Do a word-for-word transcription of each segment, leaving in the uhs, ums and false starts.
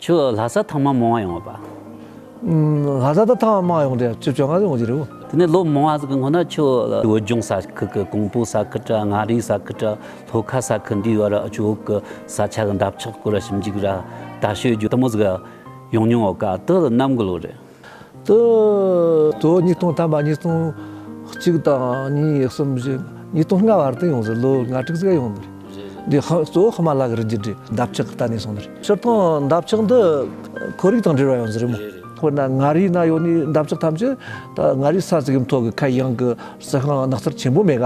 ཁྱོད་ལྷ་ས་ཐེངས་མ་མང་བ་ཡོང་བ་པ། ཨུམ། ལྷ་ས་ད་ཐེངས་མ་མང་བ་ཡོང་དེ་བཅུ་བཅོ་ལྔ་ཡོང་གི་རེད། དེ་ནས་ལོ་མང་བ་ཟིག་གི་སྔོན་ན་ཁྱོད་བོད་ལྗོངས་ས་ཁུལ་གི་ཀོང་པོ་ས་ཁུལ་དྲ་མངའ་རིས་ས་ཁུལ་དྲ་ལྷོ་ཁ་ས་ཁུལ་འདིའི་བར་ཨ་ཅོ་བོད་གི་ས་ཆ་གི་འདབ་ཆགས་སྐོར་ཞིབ་འཇུག་ར་ལྟ་སྤྱོད་རྒྱུ་དེ་མོ་ཟིག་ཡོང་མྱོང་བ་ག་དེ་ནམ་གི་ལོ་རེད། དེ་གཙོ་བོ་ཉིས་སྟོང་ཐམ་པ་ཉིས་སྟོང་གཅིག་དང་གཉིས་གསུམ་བཞི་ཉིས་སྟོང་ལྔ་བར་དུ་ཡོང་ཟེར། ལོ་ལྔ་དྲུག་ཟིག་ཡོང་ནི་རེད། འདི་ཧ་གཙོ་བོ་ཧི་མ་ལ་གི་རི་རྒྱུད་རེད། འདབ་ཆགས་ཀྱི་ལྟ་ནས་སོང་ནི་རེད། སྤྱིར་བཏང་འདབ་ཆགས་འདི་ཁོར་ཡུག་དང་འབྲེལ་བ་ཡོད་ཟེར་རེད་མོ། དཔེར་ན་མངའ་རིས་ན་ཡོད་ནི་འདབ་ཆགས་ཐམས་ཅད་ད་མངའ་རིས་ས་ཟིག་གི་མཐོ་གི་ཁ་ཡངས་གི་རྩི་ཤིང་ནགས་ཚལ་ཆེན་པོ་མེད་ག་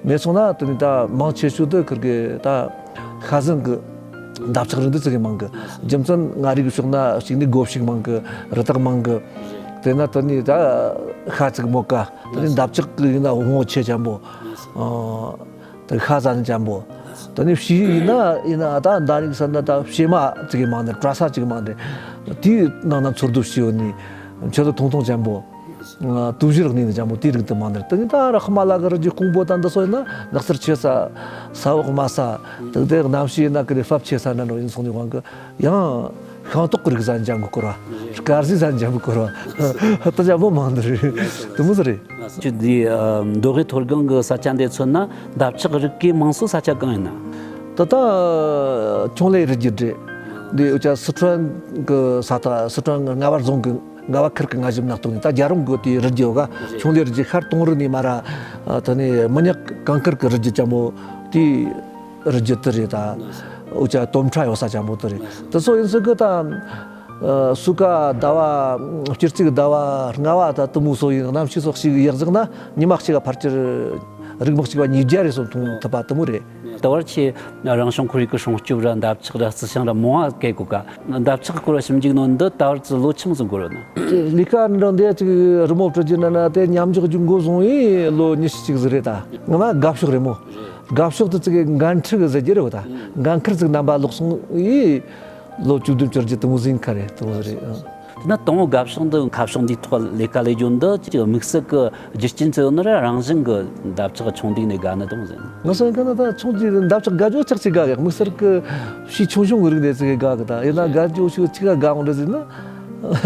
མེད་སོང་ན་དེ་ནི་ད་མང་ཆེ་ཤོས་དེ་ཁིར་གི་ད་ཤ་ཟན་གི་འདབ་ཆགས་རིགས་འདི་ཙི་གེ་མང་གི། རྒྱུ་མཚན་མངའ་རིས་གི་ཕྱོགས་ན་གཅིག་ནི་སྒོ་ཕྱུགས་མང་གི། རི་དྭགས་མང་གི། དེ་ན་དེ་ནི་ད་ཤ་ཙི་གེ་མོ་ག་དེ་ནི་འདབ་ཆགས་གི་ཡིན་ན་ངོ་ཆེ་ཅན་པོ། ཨ་དེ་ཤ་ཟ་ནི་ཅན་པོ། དེ་ནི་བྱི་ཡིན་ན་ཡིན་ན་ད་འདབ་རིགས་ས་ན་ད་བྱེ་མ་ཙི་གེ་མང་ནི་བྲག་ས་ཙི་གེ་མང་ནི། དེའི་ནང་ན་འཚོ་སྡོད་བྱས་ཡོད་ནི་མཆུ་ཏོ་ཐུང་ཐུང་ཅན་པོ། ཨ་དུས་བཞིར་གནས་ནི་ཅན་པོ་དེའི་རིགས་དེ་མང་ནི་རེད། དེ་ནི་ད་ར་ཧི་མ་ལ་གི་རི་རྒྱུད་ཀོང་པོ་དང་འདི་སོགས་ཡིན་ན་ནགས་ཚལ་ཆེ་ས་ས་འོག་དམའ་ས་དེ་དེ་གནམ་གཤིས་ཡིན་ན་ཀི་རེ་ཧྥབ་ཆེ་ས་ན་འགྲོ་ཡིན་སོང་ནི་དབང་གི་ཡང་ཤིང་ཏོག་གི་རིགས་ཟན་ཅན་གི་སྐོར་བ། དཀར་ཟས་ཟན་ཅན་གི་སྐོར་བ། ཧི་ཏི་ཅན་པོ་མང་ནི་རེད། དེ་མོ་ཟིག་རེད། ཁྱོད་འདི་ཨ་མདོ་དབུས་མཐོ་སྒང་གི་ས་ཆ་འདི་མཚོན་ན་འདབ་ཆགས་རིགས་ཀྱི་མང་ཤོས་ས་ཆ་གང་ཡིན་ན། ད་ལྟ་ཁྱུང་ལའི་རི་རྒྱུད་རེད། འདི་འུ་ཅག་སི་ཁྲོན་གི་ས་ཐག་སི་ཁྲོན་རྔ་བ་རྫོང་གི་རྔ་བ་ཁུལ་གི་རྔ་ཞིབ་ན་གཏོགས་ནས་ད་རྒྱལ་རོང་གི་དེའི་རི་རྒྱུད་ག་ཁྱུང་ལའི་རི་རྒྱུད་ཤར་དུང་རི་ནས་མ་ར་ཨ་དེ་ནས་མི་ཉག་གངས་དཀར་གི་རི་རྒྱུད་ཅན་པོ་དེའི་རི་རྒྱུད་དེ་རེད། ད་འུ་ཅག་དོམ་ཁྲ་ཡོད་ས་ཅན་པོ་དེ་རེད། དེ་ཚོ་ཡིན་ཟེར་གི་ད། ཨ་སུ་ཀ་ཟླ་བ། སྤྱི་རྩིས་ཟླ་བ་ལྔ་བ་ད་དེ་མོ་སོ་ཡིན། གནམ་གཤིས་སོགས་ཤིག་ཡག་ཟིག་ན་ཉི་མ་གཅིག་ག་ཕལ་ཆེར་རིགས་མི་གཅིག་པ་ཉིས་བརྒྱ་རེ་སོ་མཐོང་ཐུབ་པ་དེ་མོ་རེད། ད་བར་ཆེ་རང་བྱུང་ཁོར་ཡུག་གི་སྲུང་སྐྱོབ་ར་འདབ་ཆགས་ར་རྩི་ཤིང་ར་མང་བ་བཀལ་གོ་ག་འདབ་ཆགས་སྐོར་ཞིབ་འཇུག་ནོ་འདི་ད་བར་ཚི་ལོ་ཆི་མོ་ཟིག་འགོར་ཡོད་ན། ལས་ཀ་འདྲ་འདི་ཅིག་རི་མོ་བྲི་རྒྱུ་ན་ན་དེ་མཉམ་འཇོག་རྒྱུ་འགོ་བཟུང་བའི་ལོ་ཉི་ཤུ་གཅིག་ཟིག་རེད། ད་ངོ་མ་དགའ་ཕྱོགས་རེད་མོ། དགའ་ཕྱོགས་དེ་ཅིག་འགན་འཁྲི་གི་ཟེར་རྒྱུ་རེད་བ། ད་འགན་ཁུར་ཅིག་རྣམ་པ་ལོག་སོང་ཡིས། ལོ་བཅུ་བདུན་བཅུ་བརྒྱད་དེ་མོ་ཟིན་ཁ་རེད། དེ་མོ་ཟིན་རེད། ཨ། དེ་ན་དང་པོ་དགའ་ཕྱོགས་འདི་ཁ་ཕྱོགས་འདིའི་ཐོག་ལས་ཀ་ལས་རྒྱུ་འདི་ཅིག་དམིགས་བསལ་གི་རྒྱུ་རྐྱེན་ཚོ་ཡོད་ན་ར་རང་བཞིན་གི་འདབ་ཆགས་ཆུང་དུས་ནས་དགའ་ནི་དང་ཟིན། ང་སོང་ཁ་ན་ད་ཆུང་དུས་འདབ་ཆགས་དགའ་རྒྱུ་ཆགས་ཆེ་དགའ་གི། དམིགས་བསལ་གི་བྱིའུ་ཆུང་ཆུང་གི་རིགས་ནས་ཅིག་དགའ་གི། ད་ཡིན་ན་དགའ་རྒྱུ་ཆུ་ཆི་ག་དགའ་འོང་རེད་ཟིན་ན་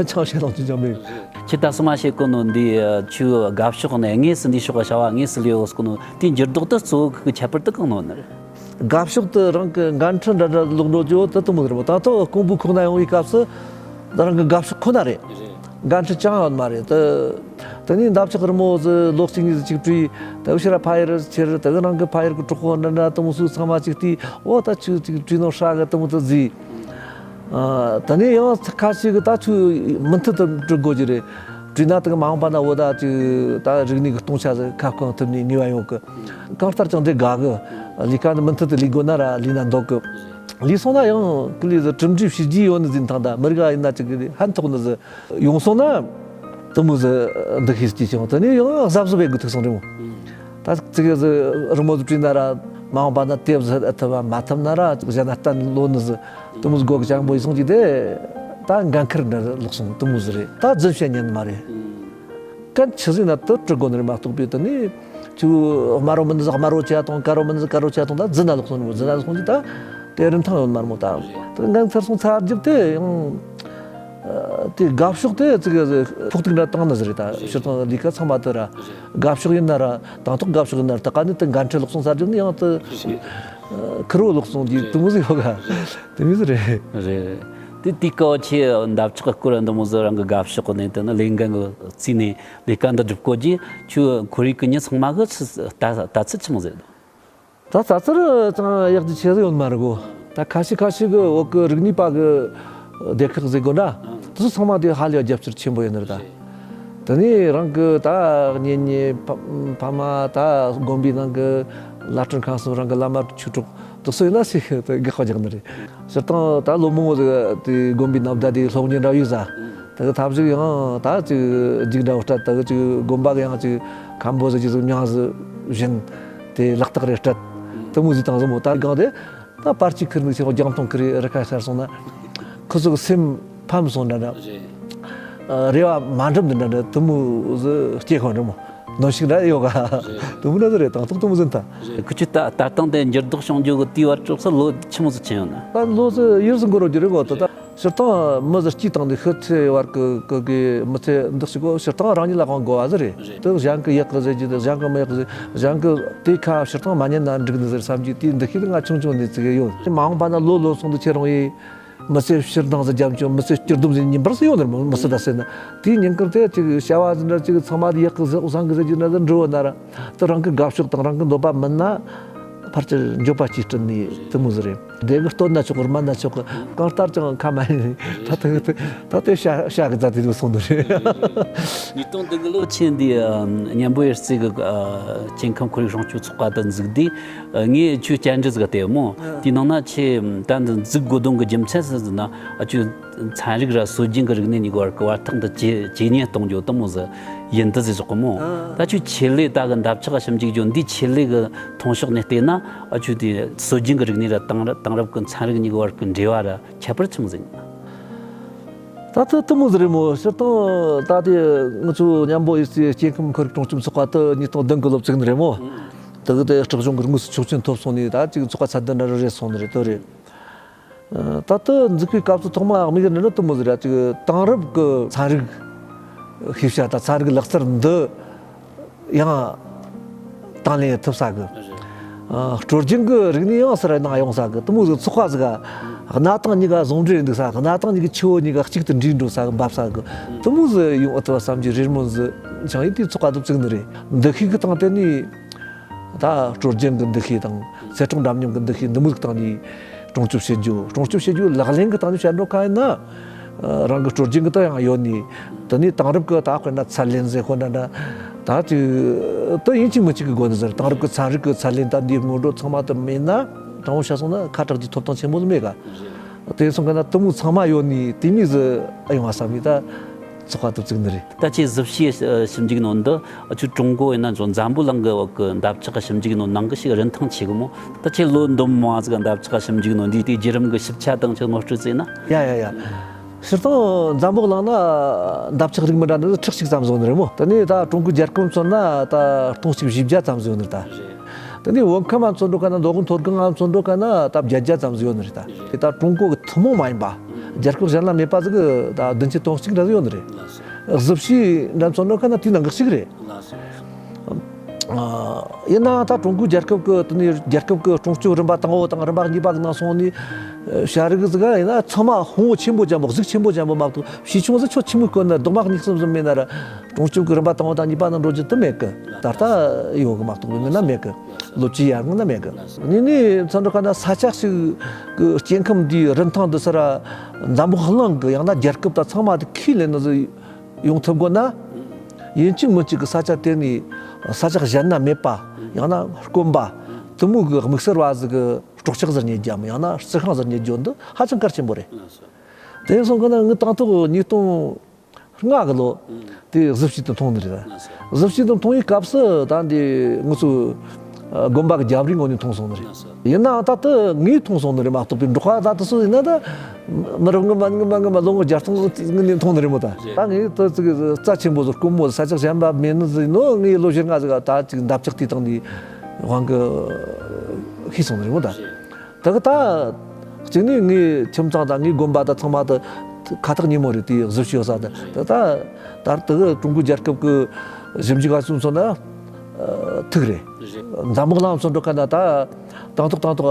ཆང་བཤད་ལོང་ཆུ་ཆང་མེད། ཁྱེད་ད་སོ་མ་བཤད་གོ་ནོ་འདི་ཆུ་དགའ་ཕྱོགས་ནས་དངོས་སུ་འདི་ཕྱོགས་བྱ་བ་དངོས་སུ་ལས་འོས་གོ་ནོ་དེའི་འགྱུར་ལྡོག་ཏུ་གཙོ་བོ་གི་ཁྱད་པར་དུ་གང་ནོ་ནི་རེད། དགའ་ཕྱོགས་དེ་རང་གི་འགན་འཁྲི་འདྲ་འདྲ་ལོག་འགྲོ་རྒྱུ་དེ་དེ་མོ་རེད་མོ། ད་ཐོག་ཀོང་པོ་ཁོག་ན་ཡོང་བའི་སྐབས་སུ་ད་རང་གི་དགའ་ཕྱོགས་ཁོ་ན་རེད། འགན་འཁྲི་ཅང་ཡོད་མ་རེད། དེ་དེ་ནས་འདབ་ཆགས་རི་མོ་ཟི་ལོ་གཅིག་གཉིས་ཟི་གཅིག་བྲིས། དེ་ཕྱིར་ཕ་ཡུལ་ཁྱེར། དེ་གི་རང་གི་ཕ་ཡུལ་གི་གྲོགས་པོ་འདྲ་འདྲ་དེ་མོ་སུ་ཚང་མ་གཅིག་བལྟས། འོ་ད་ཆུ་གཅིག་བྲིས་ནོ་ཧྲ་གི་དེ་མོ་དེ་ཟི། ཨ་དེ་ནས་ཡང་ཁ་ཤས་གི་ད་ཆུ་མུ་མཐུད་དུ་བྲི་དགོས་ཀྱི་རེད། བྲིས་ན་དེ་གི་མ་འོངས་པ་ན་འོ་ད་ཅིག་ད་རིག་གནས་གི་སྟོང་ཆ་ཟི་ཁ་སྐོང་ཐུབ་ནས་ནུས་པ་ཡོང་གི། གང་ལྟར་ཀྱང་འདི་དགའ་གི། ལས་ཀ་འདི་མུ་མཐུད་དུ་ལས་དགོས་ན་ར་ལས་ན་འདོད་གི། ལས་སོང་ན་ཡང་ཀི་ལི་ཟི་གྲུབ་འབྲས་བྱས་རྗེས་ཡོད་ནི་ཟིན་ཐང་། ད་མི་རིགས་ཡིན་ན་ཅིག་གི་ཕན་ཐོགས་ནི་ཟི་ཡོང་སོང་ན་དེ་མོ་ཟི་འདུ་ཤེས་སྐྱེས་ཀྱང་དེ་ནས་ཡང་གཟབ་གཟབ་བྱེད་དགོས་ཐུག་སོང་རེད་མོ། ད་ཅིག་གི་ཟི་རི་མོ་ཟི་བྲིས་ན་ར་མ་འོངས་པ་ན་དེབ་ཟི་ཐུབ་པ་མ་ཐུབ་ན་ར་གཞན་ན་གཏན་ལོ་ནི་ཟི་དེ་མོ་ཟི་སྒོ་གི་ཅང་པོ་ཡིན་སོང་ཅིག་དེ་ད་འགན་ཁུར་འདྲ་ལོག་སོང་དེ་མོ་ཟི་རེད། ད་རྫུན་བཤད་ཉན་མ་རེད། གན་ཆི་ཟིག་ན་དུ་དྲི་དགོས་ནི་རེད་མ་གཏོགས་པའི་དུ་ནི་ཆུ་དམར་རོ་མི་ནི་ཟིག་དམར་རོ་ཆ་དང་དཀར་རོ་མི་ནི་ཟིག་དཀར་རོ་ཆ་དང་ད་རྫུན་ན་ལོག་སོང་ནི་མོ། རྫུན་ན་ལོག་སོང་ཅི་ད་དེ་རིན་ཐང་ཡོད་མ་རེད་མོ། ད་དུ་འགན་ཚར་སོང་ཚར་རྒྱབ་དེ་ཡང་དེ་དགའ་ཕྱོགས་དེ་ཙི་གེ་ཕོག་ཐུག་འདྲ་བཏང་ནི་ཟིག་རེད། ད་ཕྱིར་བཏང་ལས་ཀ་ཚང་མ་དུ་ར་དགའ་ཕྱོགས་ཡིན་ན་ར་དང་ཐོག་དགའ་ཕྱོགས་ཡིན་ན་ར་ད་ག་ནི་དུ་འགན་འཁྲི་ལོག་སོང་ཚར་རྒྱབ་ནི་ཡང་དུ་ཁུར་བོ་ལོག་སོང་གི་དུ་མོ་ཟིག་ཡོད་ག་དུ་མི་ཟིག་རེད། རེད། དེ་དུས་སྐབས་ཆེ་འདབ་ཆགས་སྐོར་འདི་མོ་ཟི་རང་གི་དགའ་ཕྱོགས་ནས་དེ་ནི་ལས་འགན་གི་རྩིས་ནས་ལས་ཀ་འདི་སྒྲུབ་གོ་རྗེས་ཁྱོད་ཁོར་ཡུག་གི་མྱི་ཚང་མ་གི་ཆི་ལྟ་ལྟ་ཚུལ་ཆི་མོ་ཟིག་རེད། ད་ལྟ་ཚུལ་ཙང་ཡག་ཅིག་ཆེ་ཟིག་ཡོད་མ་རེད་གོ། ད་ཁ་ཤས་ཁ་ཤས་གི་འོག་གི་རིག་གནས་པ་གི་སྡེ་ཁག་ཟེར་དགོས་འདྲ། དེ་ཚོ་ཚང་མ་དེ་ཧ་ལས་རྒྱབ་སྐྱོར་ཆེན་པོ་ཡོད་ནི་རེད་ད། དེ་ནས་རང་གི་ད་གཉེན་ཉེ་ཕ་ཕ་མ་ད་དགོན་པའི་ནང་གི་བླ་སྤྲུལ་མཁན་གསུམ་རང་གི་བླ་མ་ཆོས་གྲོགས་དེ་ཚོ་ཡིན་ན་ཞིག་དེ་དགག་པ་རྒྱག་ནི་རེད། སྤྱིར་བཏང་ད་ལོ་མང་པོ་ཟིག་དེ་དགོན་པའི་ནང་བསྡད་དེ་སློབ་གཉེར་འདྲ་ཡོད་ས། དེ་གི་ཐབས་ཤིག་ཡང་ད་ཅིག་རྒྱུགས་འདྲ་བོ་སྤྲད། དེ་གི་ཅིག་དགོན་པ་གི་ཡང་ཅིག་མཁན་པོ་ཟིག་ཅིག་ཟིག་མྱིང་ཟིག་བྱིན་དེ་ལག་རྟགས་རེ་སྤྲད། དེ་མོ་ཟིག་བཏང་ཟིག་མོ། ད་གང་དེ་ད་པར་ཅིག་ཁུར་ནི་ཆེ་བ་རྒྱང་མཐོང་ཁུར་རེ་རི་ཁ་ཤར་སོང་ན་ཁོ་ཚོ་གི་སེམས་ཕམ་སོང་འདྲ་འདྲ། རེ་བ་མ་འགྲུབ་འདི་འདྲ་འདྲ་དེ་མོ་ཟིག་སྐྱེ་ཁོ་འདྲ་མོ། གནོན་ཤུགས་འདྲ་ཡོད་ག། དུམ་བུ་འདྲ་ཟིག་རེད། དང་ཐོག་དུམ་བུ་ཟིན་ད། རེད། ཁུ་ཆུ་ད་ལྟ་སྟངས་དེ་འགྱུར་ལྡོག་བྱུང་རྒྱུ་གི་དུས་བར་གྲོགས་སུ་ལོ་ཆི་མོ་ཟིག་ཕྱིན་ཡོད་ན། ད་ལོ་ཟིག་ཡུན་ཟིག་འགོར་རྒྱུ་རེད་གོ། ད་ད་སྤྱིར་བཏང་མི་ཟིག་སྐྱེས་དང་དེ་ཤི་ཚེ་བར་གི་གི་གི་མི་ཚེ་འདི་ཞིག་གོ། སྤྱིར་བཏང་རང་ཉིད་ལ་དབང་དགོས་པ་ཟིག་རེད། རེད། དེ་གཞན་གི་ཡག་གི་ཟེར་རྒྱུ་དེ། གཞན་གི་མི་ཡག་གི་ཟེར། གཞན་གི་དེ་ཁ་སྤྱིར་བཏང་མ་ཉན་ན་འགྲིག་ནི་ཟེར་བསམ་རྒྱུ་དེ་འདི་ཤེས་ང་ཆུང་ཆུང་ནས་ཙི་གེ་ཡོད། མ་འོངས་པ་ན་ལོ་ལོན་སོང་དུས་ཁྱེད་རང་ཡིས། མི་ཚེ་ཕྱིར་འདང་ཟིག་རྒྱབ་ཆོག། མི་ཚེ་སྤྱི་བསྡོམས་ཟིག་ཉིན་པར་ཟིག་ཡོད་ནི་རེད་མོ། མི་ཚེ་ད་ཟེར་ན་དེའི་ཉིན་དཀར་དེ་ཅིག་བྱ་བ་ཟིག་འདྲ་ཅིག་ཚང་མ་དེ་ཡག་གི་ཟིག་འོ་བཟང་གི་ཟེར་རྒྱུ་འདྲ་ཟིག་འགྲོ་བ་ན་ར། དེ་རང་གི་དགའ་ཕྱོགས་དང་རང་གི་འདོད་པ་མིན་ན་ཕར་ཆེར་འགྱོད་པ་སྐྱེས་སྲིད་ནི་དེ་མོ་ཟིག་རེད། དེ་གི་སྟོན་ན་ཆོག་གི། རྨ་ན་ཆོག་གི། གང་ལྟར་ཀྱང་ཁ་མ་ཡིན། ད་དེ་ད་དེ་ཤ་ཤ་གི་རྫ་དེ་ལ་སོང་ནི་རེད། ཉིས་སྟོང་བདུན་གི་ལོ་ཁྱེད་འདི་ཨ་གཉན་པོ་གཡུ་རྩེ་གི་ཨ་སྐྱེ་ཁམས་ཁོར་ཡུག་སྲུང་སྐྱོབ་ཚོགས་པ་དེ་འཛུགས་དུས། ཨ་ངས་ཁྱོད་བཅར་འདྲི་ཟིག་བལྟས་མོ། ཨ། དེའི་ནང་ན་ཁྱེད་ད་འདི་འཛུགས་དགོས་དོན་གི་རྒྱུ་མཚན་ཟིག་ཟེར་ན། ཨ་ཁྱོད་ཚན་རིག་ར་སྲོལ་རྒྱུན་གི་རིག་གནས་གཉིས་ཀྱི་བར་གི་བར་ཐག་འདི་ཇེ་ཇེ་ཉེ་གཏོང་རྒྱུ་དེ་མོ་ཟིག་ཡིན་འདི་ཟེར་ཟེར་གི་མོ། ཨ། ད་ཁྱོད་ཆེད་ལས་ད་གི་འདབ་ཆགས་ཞིབ་འཇུག་རྒྱུ་འདི་ཆེད་ལས་གི་མཐོང་ཕྱོགས་ནས་བལྟས་ན། ཨ་ཁྱོད་དེ་སྲོལ་རྒྱུན་གི་རིག་གནས་ར་དེང་རབས་དེང་རབས་གི་ཚན་རིག་གཉིས་ཀྱི་བར་གི་འབྲེལ་བ་ར་ཁྱད་པར་ཆི་མོ་ཟིག་ཡིན། ད་ལྟ་དེ་མོ་ཟིག་རེད་མོ། སྤྱིར་བཏང་ད་དེ་ང་ཚོ་གཉན་པོ་གཡུ་རྩེ་སྐྱེ་ཁམས་ཁོར་ཡུག་སྲུང་སྐྱོབ་ཚོགས་པ་དེ་ཉིས་སྟོང་བདུན་གི་ལོ་བཙུགས་ནི་རེད་མོ། དེ་གི་དེ་སྲིད་གཞུང་གི་དངོས་སུ་ཆོག་མཆན་ཐོབ་སོང་ནས་ད་ཅིག་ཚོགས་པ་ཚད་ལྡན་འདྲ་རེ་རེད་སོང་ནི་རེད། དེ་རེད། ད་ལྟ་འཛུགས་པའི་སྐབས་སུ་ཐོག་མ་དམིགས་ཡུལ་འདྲ་དེ་མོ་ཟིག་རེད། ཅིག་དེང་རབས་ཀྱི་ཚན་རིག་ཤེས་བྱ་དང་ཚན་རིག་ལག་རྩལ་འདི་ཡང་དང་ལེན་ཐུབ་ས་གི། ཨ། སྲོལ་རྒྱུན་གྱི་རིག་གནས་ཡང་སར་ནང་ཡོང་ས་གི་དེ་མོ་ཟིག་ཚོགས་པ་ཟིག་ག་གནའ་དེང་གཉིས་ཀ་ཟུང་འབྲེལ་འདུག་ས། གནའ་དེང་གཉིས་ཀྱི་ཆུ་བོ་གཉིས་ཀ་གཅིག་ཏུ་འདྲེས་འགྲོ་ས་གི་འབབ་ས་གི་དེ་མོ་ཟིག་ཡོང་ཨེ་ཐུབ་བསམ་གྱི་རེ་སྨོན་ཟིག་བྱུང་ཡིན། དེའི་ཚོགས་པ་དེ་བཙུགས་ནི་རེད། འདུ་ཤེས་གི་སྟེང་དེ་ནས་ད་སྲོལ་རྒྱུན་གྱི་འདུ་ཤེས་དང་། ཚེ་སྲོག་འདྲ་མཉམ་གྱི་འདུ་ཤེས་འདི་མོ་ཟིག་སྟེང་ནས་སྲུང་སྐྱོབ་བྱེད་རྒྱུ། སྲུང་སྐྱོབ་བྱེད་རྒྱུ་ལག་ལེན་གྱི་སྟེང་ནས་བཤད་འགྲོ་ག་ཡིན་ན། རང་གི་སྲོལ་རྒྱུན་གྱི་དེ་ཡང་ཡོད་ནི། དེ་ནས་དེང་རབས་ཀྱི་ད་དཔེར་ན་ཚད་ལེན་ཟེར་ཁོ་འདྲ་འདྲ། ད་ཅིག་དེ་ཡིན་གཅིག་མིན་གཅིག་གི་སྒོ་ནས་ཟེར། དེང་རབས་ཀྱི་ཚན་རིག་གི་ཚད་ལེན་ད་འདིའི་སྔོན་འགྲོ་ཚང་མ་དེ་མེད་ན། དྲང་པོ་བཤད་སོང་ན་ཁ་གྲག་རྒྱུའི་ཐོབ་ཐང་ཆེན་པོ་ཟིག་མེད་ག། དེ་སོང་གི་ན་དེ་མོ་ཚང་མ་ཡོད་ནི་དེ་མོ་ཟིག་ཨེ་ཡོང་བ་བསམ་ནས་ད་ཚོགས་པ་དེ་བཙུགས་ནི་རེད། ད་ཁྱེད་གཟི་བྱིའུ་ཞིབ་འཇུག་ནོ་འདི་ཨ་ཁྱོད་ཀྲུང་གོ་ཡིན་ན་ཅུང་འཛམ་བུ་གླིང་གི་འོག་གི་འདབ་ཆགས་ཞིབ་འཇུག་ནོ་ནང་གི་ཞིག་རིན་ཐང་ཆེ་གི་མོ། ད་ཁྱེད་ལོ་འདི་མོ་མང་ཟིག་འདབ་ཆགས་ཞིབ་འཇུག་ནོ་འདི་དེའི་བརྒྱུད་རིམ་གི་ཞིབ་ཆ་དང་ཁྱེད་ངོ་སྤྲོད་བྱས་ན། ཡ་ཡ་ཡ། སྤྱིར་བཏང་འཛམ་བུ་གླིང་ན་འདབ་ཆགས་རིགས་མི་འདྲ་འདི་ཁྲི་གཅིག་ཙམ་ཟིག་ཡོད་ནི་རེད་མོ། དེ་ནས་ད་ཀྲུང་གོའི་རྒྱལ་ཁབ་མཚོན་ན་ད་སྟོང་གཅིག་བཞི་བརྒྱ་ཙམ་ཟིག་ཡོད་ནི་རེད་ད། དེ་ནས་བོད་ཁམས་མཚོན་འགྲོ་ག་ན། མདོ་དབུས་མཐོ་སྒང་མཚོན་འགྲོ་ག་ན་ད་བརྒྱད་བརྒྱ་ཙམ་ཟིག་ཡོད་ནི་རེད་ད། དེ་ད་ཀྲུང་གོ་གི་ཐུན་མོང་མ་ཡིན་པ། རྒྱལ་ཁབ་གཞན་ལ་མེད་པ་ཟིག་གི་ད་བདུན་ཅུ་དོན་གཅིག་འདྲ་ཟིག་ཡོད་ནི་རེད། གཟི་བྱིའུ་འདྲ་མཚོན་འགྲོ་ག་ན་དེའི་ནང་གི་གཅིག་རེད། ཨ། ཡིན་ནའང་ད་ཀྲུང་གོའི་རྒྱལ་ཁབ་ཀྱི་དེ་ནས་རྒྱལ་ཁབ་ཀྱི་སྲུང་སྐྱོབ་རིམ་པ་དང་པོ་དང་རིམ་པ་གཉིས་པ་གི་ནང་སོང་ནས། ཨ། བྱ་རིགས་ཟིག་ཡིན་ན་ཚང་མ་ཕུང་བོ་ཆེན་པོ་ཅན་པོ། གཟུགས་ཆེན་པོ་ཅན་པོ་མ་གཏོགས་བྱིའུ་ཆུང་ཟིག་ཁྱོ་ཆི་མོ་བཀོད་ན་རྡོག་མ་གཉིས་གསུམ་ཟིག་མེད་ན་ར། སྲུང་སྐྱོབ་ཀྱི་རིམ་པ་དང་པོ་དང་གཉིས་པ་ནང་འགྲོ་རྒྱུ་དེ་མེད་གི། ད་ལྟ་ཡོད་གི་མ་གཏོགས་མེད་ན་མེད་གི། ལོ་བཅུའི་ཡར་སྔོན་ན་མེད་གི། དེ་ནས་མཚོན་འགྲོ་ག་ན་ས་ཆ་ཞིག་གི་སྐྱེ་ཁམས་འདིའི་རིན་ཐང་འདི་ཟེར་ར། འཛམ་བུ་གླིང་གི་ཡང་ན་རྒྱལ་ཁབ་དང་ཚང་མ་དེ་ཁས་ལེན་ནི་ཟིག་ཡོང་ཐུབ་དགོས་ན། ཡིན་གཅིག་མིན་གཅིག་གི་ས་ཆ་དེ་ནས་ས་ཆ་གཞན་ན་མེད་པ། ཡང་ན་དཀོན་པ། དེ་མོ་གི་དམིགས་བསལ་བ་ཟིག་གི་སྲོག་ཆགས་ཟིག་རྙེད་རྒྱུ་ཡང་ན་རྩི་ཤིང་ཟིག་རྙེད་རྒྱུ་འདི་ཧ་ཅང་གལ་ཆེན་པོ་རེད། དེ་སོང་གི་ན་ངས་དང་ཐོག་ཉིས་སྟོང་ལྔ་གི་ལོ་དེ་གཟི་བྱིའུ་དེ་མཐོང་ནི་རེད། གཟི་བྱིའུ་དེ་མཐོང་བའི་སྐབས་སུ་ད་འདི་ང་ཚོ་དགོན་པ་གི་རྒྱབ་རིའི་ངོས་ནས་མཐོང་སོང་ནི་རེད། ཡིན་ནའང་ད་དེ་ངས་མཐོང་སོང་ནི་རེད་མ་གཏོགས་པའི་འབྲོག་པ་ད་དེ་ཚོ་ཡིན་ན་ད་མི་རབས་སྔོན་མ་སྔོན་མ་སྔོན་མ་ལོ་ངོ་བརྒྱ་སྟོང་སྔོན་ནས་མཐོང་ནི་རེད་མོ། ད་ད་ངས་དེ་ཅིག་རྩ་ཆེན་པོ་ཟིག་དཀོན་མོ་ས་ཆ་གཞན་པ་མེད་ནི་ཟིག་ཡིན་ནོ། ངས་ལོ་བཞི་ལྔ་ཟིག་ད་ཅིག་འདབ་ཆགས་དེའི་སྟེང་ནས་དབང་གི་ཤེས་སོང་ནི་རེད་མོ། ད་དེ་གི་ད་གཅིག་ནས་ངའི་ཁྱིམ་ཚང་དང་ངའི་དགོན་པ་དང་ཚང་མ་དེ་ཁ་ཐག་ཉེ་མོ་རེད། དེའི་གཟི་བྱིའུ་ཡོད་ས་དེ་དེ་ད་ད་དེ་གི་ཀྲུང་གོའི་རྒྱལ་ཁབ་ཀྱི་ཞིབ་འཇུག་པ་ཚོས་མཚོན་ན་ཐུག་རེད། འཛམ་བུ་གླིང་མཚོན་འགྲོ་ག་ན་ད་དང་ཐོག་དང་ཐོག་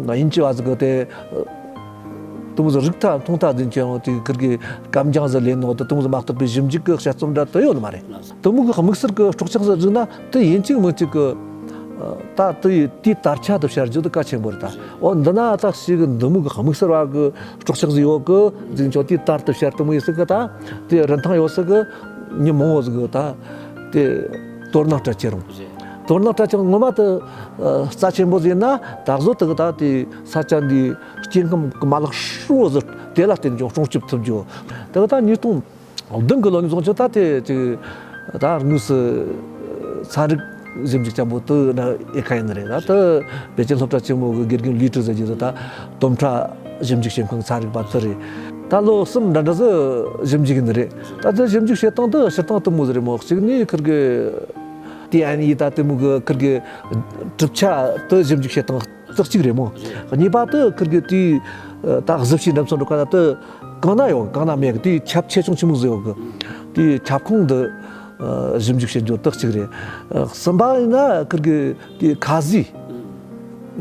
དབྱིན་ཇི་བ་ཟིག་གི་དེ་དེ་མོ་ཟིག་རིག་ཐག་མཐོང་ཐག་འཛིན་གྱི་ཡང་དེ་ཁིར་གི་སྐམ་རྐྱང་ཟིག་ལེན་ནོ་དེ་དེ་མོ་ཟིག་མ་གཏོགས་པའི་ཞིབ་འཇུག་གི་དཔྱད་རྩོམ་འདྲ་དེ་ཡོད་ནི་མ་རེད། དེ་མོ་གི་དམིགས་བསལ་གི་སྲོག་ཆགས་ཟིག་བརྩིས་ན་དེ་ཡིན་གཅིག་མིན་གཅིག་གི་ད་དེ་ཡི་དེའི་དར་ཆ་དེ་བཤར་རྒྱུ་དེ་གལ་ཆེན་པོ་རེད་ད། འོ་འདི་ན་ད་ཞིག་གི་འདི་མོ་གི་དམིགས་བསལ་བ་གི་སྲོག་ཆགས་ཟིག་ཡོད་གི་འཛིན་ཆོག་དེའི་དར་དེ་བཤར་དེ་མོ་ཡིན་ཟིག་གི་ད་དེ་རིན་ཐང་ཡོད་ཟིག་གི་མྱི་མང་བོ་ཟིག་གི་ད་དེ་དོ་སྣང་སྤྲད་ཁྱེར་རུང་། དོ་སྣང་སྤྲད་ཁྱེར་ངོ་མ་དེ་རྩ་ཆེན་པོ་ཟིག་ཡིན་ན་ད་གཟོད་དེ་གི་ད་དེ་ས་ཆ་འདིའི་སྐྱེ་ཁམས་གི་མ་ལག་ཧྲིལ་བོ་ཟིག་དེ་ལ་བརྟེན་ཀྱང་སྲུང་སྐྱོབ་ཐུབ་རྒྱུ་དེ་གི་ད་ཉིས་སྟོང་བདུན་གི་ལོ་ནས་བཟུང་ཆེ་ད་དེ་ཅིག་ད་དངོས་སུ་ཚན་རིག་ཞིབ་འཇུག་ཅན་པོ་དེ་ན་ཨེ་ཁ་ཡིན་ནི་རེད། ད་དེ་པེ་ཅིན་སློབ་གྲྭ་ཆེན་མོ་གི་དགེ་རྒན་ལུའི་ཀྲི་ཟེར་རྒྱུ་དེ་ད་དོམ་ཁྲ་ཞིབ་འཇུག་བྱེད་མཁན་ཚན་རིག་པ་དེ་རེད། ད་ལོ་གསུམ་འདྲ་འདྲ་ཟིག་ཞིབ་འཇུག་ཡིན་ནི་རེད། ད་དེ་ཞིབ་འཇུག་བྱེད་སྟངས་དེ་སྤྱིར་བཏང་དེ་མོ་ཟིག་རེད་མོ། གཅིག་ནས་ཁིར་གི་ ཏི་ཨེན་ཨེ་ད་དེ་མོ་གི་ཁིར་གི་གྲུབ་ཆ་དེ་ཞིབ་འཇུག་བྱེད་སྟངས་དེ་གཅིག་རེད་མོ། གཉིས་པ་དེ་ཁིར་གི་དེའི་ད་གཟི་བྱིའུ་འདྲ་མཚོན་འགྲོ་ག་ན་དེ་གང་ན་ཡོད་གང་ན་མེད་གི་དེའི་ཁྱབ་ཆེ་ཆུང་ཆི་མོ་ཟིག་ཡོད་གི། དེའི་ཁྱབ་ཁོངས་འདི་ཞིབ་འཇུག་བྱེད་རྒྱུ་དེ་གཅིག་རེད། གསུམ་པ་ཡིན་ན་ཁིར་གི་དེའི་ཁ་ཟས།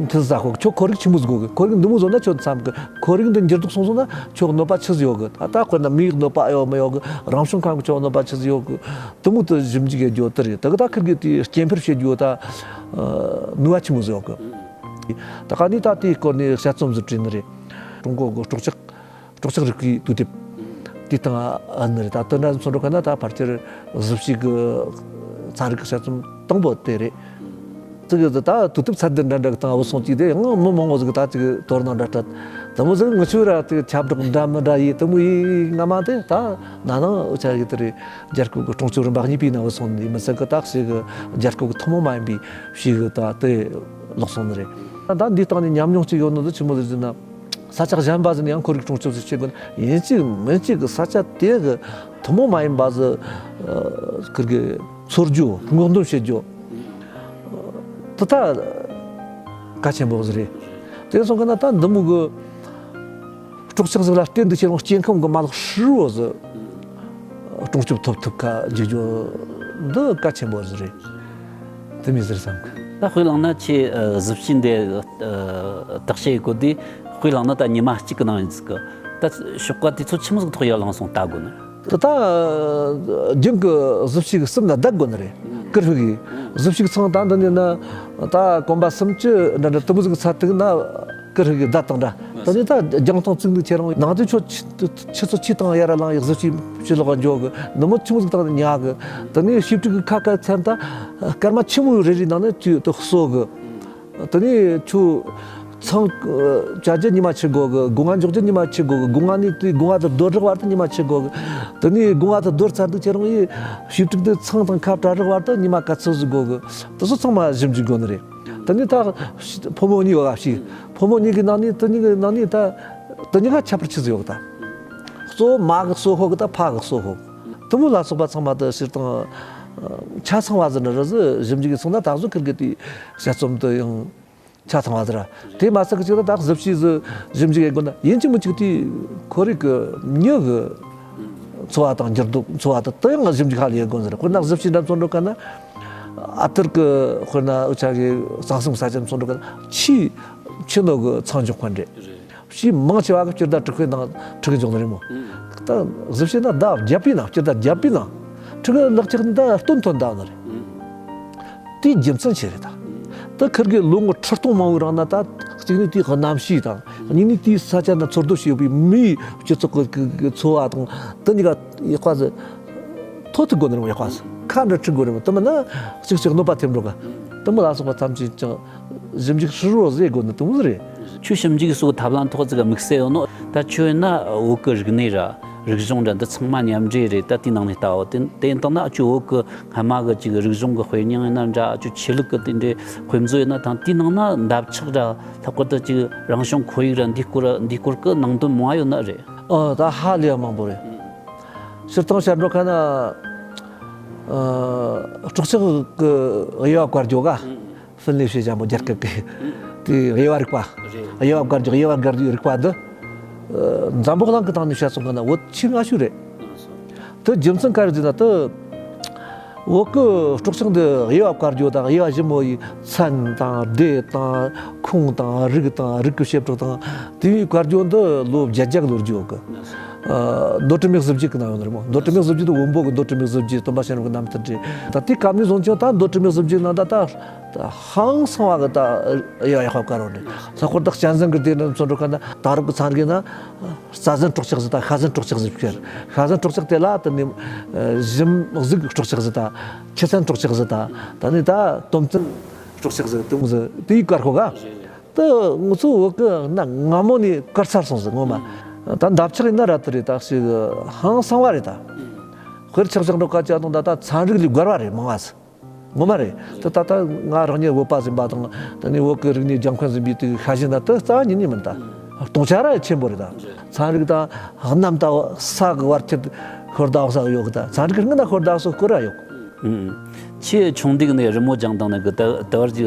མཐུན་ས་ཁོ་ཁྱོད་ཁོར་ཡུག་ཆི་མོ་ཟིག་དགོས་གི། ཁོར་ཡུག་འདི་མོ་བཟོ་ན་ཁྱོད་འཚམ་གི། ཁོར་ཡུག་འདི་འགྱུར་ལྡོག་སོང་སོང་ན་ཁྱོད་གནོད་པ་ཆི་ཟིག་ཡོད་གི། ད་ལྟ་དཔེར་ན་མིའི་གནོད་པ་ཡོད་མི་ཡོད་གི། རང་བྱུང་ཁམས་གི་ཁྱོད་གནོད་པ་ཆི་ཟིག་ཡོད་གི། དེ་མོ་དེ་ཞིབ་འཇུག་ཡེད་རྒྱུ་དེ་རེད། དེ་གི་ད་ཁིར་གི་དེ་སྐྱེ་འཕེལ་བྱེད་རྒྱུ་ད་ནུས་པ་ཆི་མོ་ཟིག་ཡོད་གི། ད་ག་ནས་ད་དེའི་སྐོར་ནས་དཔྱད་རྩོམ་ཟིག་བྲིས་ནི་རེད། ཀྲུང་གོ་གི་སྲོག་ཆགས། སྲོག་ཆགས་རིག་པའི་དུས་དེབ། དེའི་སྟེང་ཨ་ནི་རེད། ད་དེ་འདྲ་མཚོན་འགྲོ་ག་ན་ད་ཕལ་ཆེར་གཟི་བྱིའུ་གི་ཚན་རིག་གི་དཔྱད་རྩོམ་དང་པོ་དེ་རེད། དེ་གི་ད་དུས་དེབ་ཚད་ལྡན་འདྲ་འདྲ་གི་སྟེང་བུད་སོང་གི། དེ་ཡང་མི་མང་བོ་ཟིག་གི་ད་ཅིག་དོ་སྣང་འདྲ་སྤྲད། དེ་མོ་ཟིག་ངི་ཆོ་ར་དེ་ཁྱབ་བསྒྲགས་འདྲ་མི་འདྲ་ཡེད། དེ་མོ་ཡེད་སྔ་མ་དེ་ད་ན་ནིང་འུ་ཅག་གི་དེ་རེད། རྒྱལ་ཁབ་གི་སྲུང་སྐྱོབ་རིམ་པ་གཉིས་པའི་ནང་བུད་སོང་ནི་མི་ཚད་གི། ད་ཞིག་གི་རྒྱལ་ཁབ་གི་ཐུན་མོང་མ་ཡིན་པའི་ཞིག་གི་ད་དེ་ལོག་སོང་ནི་རེད། ད་འདིའི་སྟེང་ནས་ཉམས་མྱོང་ཅིག་ཡོད་ནི་དེ་ཆི་མོ་ཟིག་ཟེར་ན། ས་ཆ་གཞན་པ་ཟིག་ནས་ཡང་ཁོར་ཡུག་སྲུང་སྐྱོབ་ཟིག་བྱེད་དགོས་ན། ཡིན་གཅིག་མིན་གཅིག་གི་ས་ཆ་དེ་གི་ཐུན་མོང་མ་ཡིན་པ་ཟིག་ཨ་ཁིར་གི་འཚོལ་རྒྱུ། སྔོག་འདོན་བྱེད་རྒྱུ་དེ་ད་གལ་ཆེན་པོ་ཟིག་རེད། དེ་སོང་གི་ན་ད་འདི་མོ་གི་སྲོག་ཆགས་ཟིག་ལ་བརྟེན་དུ་ཁྱེད་རང་སྐྱེ་ཁམས་གི་མ་ལག་ཧྲིལ་བོ་ཟིག་སྲུང་སྐྱོབ་ཐོབ་ཐུབ་ཁ་འཇུག་རྒྱུ་འདི་གལ་ཆེན་པོ་ཟིག་རེད། དེ་མོ་ཟིག་བསམ་གི། ད་དཔེ་བླངས་ན་ཁྱེད་ཨ་གཟི་བྱིའུ་འདི་ཨ་བརྟག་དཔྱད་ཡེད་གོ་དུས། དཔེ་བླངས་ན་ད་ཉི་མ་གཅིག་གི་ནང་ཡིན་ཟིག་གི། ད་ཞོགས་ཀ་དུས་ཚོད་ཆི་མོ་ཟིག་ཐོག་ཡར་ལངས་སོང་ལྟ་དགོས་ནི། ད་ད་རྒྱུན་གི་གཟི་བྱིའུ་གི་གསུམ་ན་བསྡད་དགོས་ནི་རེད། ཀིར་ཧྥུ་གི་གཟི་བྱིའུ་གི་ཚང་ད་འདི་ནས་ན་ད་གོམ་པ་སུམ་ཅུ་འདྲ་འདྲ་དེ་མོ་ཟིག་ཚར་ཐུག་ན། ཀིར་ཧྥུ་གི་བསྡད་བཏང་འདྲ། ད་ནི་ད་རྒྱང་ཐང་བཙུགས་འདུག་ཁྱེད་རང་ནང་དུ་ཆུ་ཆུ་ཚོད་ཆུ་དང་ཡར་ལངས་ཡག་གཟི་བྱིའུ་ཕྱི་ལོགས་འགྱོ་གི། ནུབ་མོ་ཆུང་ཟིག་བཏང་ནས་ཉལ་གི། ད་ནི་ཞིབ་ཕྲུག་གི་ཁ་ཁ་ཚན་ད་སྐར་མ་ཆི་མོ་རེ་རེའི་ནང་ནས་ཆུ་དེ་གསོ་གི། དེ་ནས་ཆུ་ཚང་བཅའ་རྒྱུ་ཉི་མ་ཆི་དགོས་གི། སྒོ་ང་འཇོག་རྒྱུ་ཉི་མ་ཆི་དགོས་གི། སྒོ་ང་ནས་དེ་སྒོ་ང་དེ་རྡོ་བསྒྲག་བར་དུ་ཉི་མ་ཆི་དགོས་གི། དེ་ནས་སྒོ་ང་དེ་རྡོ་ཚར་དུས་ཁྱེད་རང་ཡིས་ཞིབ་ཕྲུག་དེ་ཚང་དང་ཁ་བྲལ་རག་བར་དུ་ཉི་མ་ག་ཚོད་ཟིག་དགོས་གི། དེ་ཚོ་ཚང་མ་ཞིབ་འཇུག་དགོས་ནི་རེད། དེ་ནས་ད་ཕོ་མོ་གཉིས་ཡོད་ག་ཞིག་ཕོ་མོ་གཉིས་ཀྱི་ནང་ནས་དེ་གཉིས་ཀྱི་ནང་ནས་ད་དེ་གཉིས་ཀ་ཁྱད་པར་ཆི་ཟིག་ཡོད་གི། ད་གཙོ་བོ་མ་གི་གསོ་ཕོད་གི་ད་ཕ་གི་གསོ་ཕོད་གི། དེ་མོ་ལ་སོགས་པ་ཚང་མ་དེ་སྤྱིར་བཏང་ཆ་ཚང་བ་ཟིག་འདྲ་ར་ཟིག་ཞིབ་འཇུག་གི་སོང་ན། ད་གཟོད་ཁིར་གི་དེའི་དཔྱད་རྩོམ་དེ་ཡང་ཆ་ཚང་བ་ཟིག་ར། དེ་མ་ཟད་གི་ཅིག་ད་ད་གཟི་བྱིའུ་ཟིག་ཞིབ་འཇུག་ཡེད་དགོས་ན། ཡིན་གཅིག་མིན་གཅིག་དེའི་ཁོར་ཡུག་གི་མྱི་གི་འཚོ་བ་དང་འགྱུར་ལྡོག་འཚོ་བ་དེ་དེ་ཡང་ཞིབ་འཇུག་ཧ་ལས་ཡེད་དགོས་ཟེར། དཔེར་ན་གཟི་བྱིའུ་འདྲ་མཚོན་འགྲོ་ག་ན། ཨ་ཐུར་གི་དཔེར་ན་འུ་ཅག་གི་གཙང་གསུམ་ས་ཆ་མཚོན་འགྲོ་ག་ན། ཆུའི་ཆུ་ནང་གི་ཚང་འཇོག་མཁན་རེད། རེད། ཆུ་མང་ཆེ་བ་གི་སྤྱི་ཟླ་དྲུག་པའི་ནང་ཕྲུ་གུ་འབྱུང་ནི་རེད་མོ། ཨང་། ད་གཟི་བྱིའུ་ན་ཟླ་བརྒྱད་པའི་ནང་། སྤྱི་ཟླ་བརྒྱད་པའི་ནང་ཕྲུ་གུ་ལག་ཆགས་ནི་ད་སྟོན་ཐོན་ད་ནི་རེད། ཨང་། དེའི་རྒྱུ་མཚན་ཆི་རེད་ད། ད་ཁིར་གི་ལོ་ངོ་ཁྲི་སྟོང་མང་བོའི་རིང་ན་ད་གཅིག་ནི་དེའི་གནམ་གཤིས་དང་། གཉིས་ནི་དེའི་ས་ཆ་ན་འཚོ་སྡོད་བྱས་ཡོད་པའི་མིའི་སྤྱི་ཚོགས་ཀྱི་ཀྱི་ཀྱི་འཚོ་བ་དང་། དེ་གཉིས་ཀ་ཡག་པ་ཟིག་ཐོ་ཐུག་དགོས་ནི་རེད་མོ། ཡག་པ་ཟིག་ཁ་འདྲ་འཁྲིག་དགོས་རེད་མོ། དེ་མིན་ན་གཅིག་གཅིག་གནོད་པ་ཐེབས་འགྲོ་ག། དེ་མོ་ལ་སོགས་པ་ཐམས་ཅད་ཀྱང་ཞིབ་འཇུག་ཧྲིལ་བོ་ཟིག་དགོས་ནི་དེ་མོ་ཟིག་རེད། ཁྱོད་ཞིབ་འཇུག་སོགས་ཐབས་ལམ་ཐོག་ཅིག་དམིགས་བསལ་ཡོད་ནོ། ད་ཁྱོད་ཡིན་ན་བོད་ཀྱི་རིག་གནས་ར་རིག་གཞུང་ར་འདི་ཚང་མ་མཉམ་འདྲེས་རེད། ད་དེའི་ནང་ནས་ལྟ་བ་དེ་དེ་ཡིན་དང་ན། ཁྱོད་བོད་ཀྱི་སྔ་མ་གི་ཅིག་རིག་གཞུང་གི་དཔེ་རྙིང་ཡིན་ན་འདྲ། ཁྱོད་ཆོས་ལུགས་ཀྱི་དེ་འདྲའི་དཔེ་མཛོད་ཡིན་ན་ཐང་། དེའི་ནང་ན་འདབ་ཆགས་ར་ལྷག་པར་དུ་ཅིག་རང་བྱུང་ཁོར་ཡུག་ར་འདིའི་སྐོར་འདིའི་སྐོར་གྱི་ནང་དོན་མང་བ་ཡོད་ན་རེད། ཨ་ད་ཧ་ལས་མང་པོ་རེད། སྤྱིར་བཏང་བཤད་འགྲོ་ཁ་ན་ཨ་སྲོག་ཆགས་ཀྱི་དབྱེ་བ་བཀར་རྒྱུ་ག། ཧྥིན་ལེ་ཤི་ཞན་པོ་རྒྱལ་ཁབ་ཀྱི་དེའི་དབྱེ་བ་རིག་པ། རེད། དབྱེ་བ་བཀར་རྒྱུ་དབྱེ་བ་བཀར་རྒྱུའི་རིག་པ་འདི་ཨ་འཛམ་བུ་གླིང་གི་སྟེང་ནས་བཤད་སོང་གི་ན་བོད་ཆེས་སྔ་ཤོས་རེད། དེ་རྒྱུ་མཚན་ག་རེ་ཟེར་ན། དེ་བོད་ཀྱི་སྲོག་ཆགས་འདི་དབྱེ་བ་བཀར་རྒྱུ་དང་། དབྱེ་བ་ཞིབ་མོ་ཡི་ཚན་དང་སྡེ་དང་ཁོངས་དང་རིགས་དང་། རིགས་ཀྱི་བྱེ་བྲག་དང་དེའི་བཀར་རྒྱུ་འདི་ལོ་བརྒྱད་བརྒྱ་གི་ལོ་རྒྱུས་ཡོད་གི། ཨ་མདོ་དྲི་མེད་གཟི་བརྗིད་ཀྱི་ནང་ཡོད་ནི་རེད་མོ། མདོ་དྲི་མེད་གཟི་བརྗིད་དེ་བོན་པོ་གི་མདོ་དྲི་མེད་གཟི་བརྗིད། སྟོན་པ་གཤེན་རབ་ཀྱི་རྣམ་ཐར་རེད། ད་དེའི་སྐབས་ནས་བཟུང་ཀྱང་ད་མདོ་དྲི་མེད་གཟི་བརྗིད་ནང་ད་ད་ཧང་སང་བ་གི་ད་དབྱེ་བ་ཡག་པ་བཀར་བ་རེད། ལྷག་པར་ད་གཅན་གཟན་གྱི་སྡེ་འདི་མཚོན་འགྲོ་ཁ་ན། ད་རུང་གི་ཚན་རིག་ན་རྩྭ་གཟན་སྲོག་ཆགས་ཟིག་དང་ཤ་གཟན་སྲོག་ཆགས་ཟིག་ཟེར། ཤ་གཟན་སྲོག་ཆགས་དེ་ལ་དེ་ནས་ཨ་ཞིམ་གཟུགས་སྲོག་ཆགས་ཟིག་དང་། ཁྱི་ཚན་སྲོག་ཆགས་ཟིག་དང་། ད་ནི་ད་དོམ་ཚན་སྲོག་ཆགས་ཟིག་དེ་མོ་ཟིག་དེའི་བཀར་ཁོ་ག། དེ་ང་ཚོ་བོད་ཀྱི་གནའ་སྔ་མོ་ནས་བཀར་ཚར་སོང་ཟིག་ངོ་མ། ད་འདབ་ཆགས་ཡིན་ན་ར་དེ་རེད། ད་ཞིག་ཧང་སང་བ་རེད་ད། དཔེར་ཆ་བཞག་འགྲོ་སྐད་ཆ་དང་། ད་ད་ཚན་རིག་ལས་བརྒལ་བ་རེད་མང་བ་ཟིག་ངོ་མ་རེད། དེ་ད་ལྟ་ང་རང་ཉིད་བོད་པ་ཟིན་པ་དང་། དེ་ནས་བོད་ཀྱི་རིག་གནས་སྦྱང་མཁན་ཟིན་པའི་དུས་ཤ་ཞེན་ན་དེ་རྩ་བ་ཉིད་ནས་མིན་ད། སྟོང་ཆ་ར་ཆེན་པོ་རེད་ད། ཚན་རིག་དང་གནམ་དང་ས་གི་བར་ཁྱད་ཤོར་ད་ས་ཡོད་གི། ད་ཚན་རིག་གི་སྔོན་ན་ཤོར་ད་ས་སྐོར་ར་ཡོད། ཨུམ། ཆེས་ཆུང་དུས་ནས་རི་མོ་སྦྱངས་བཏང་ནི་གི་ད་ད་བར་གྱི་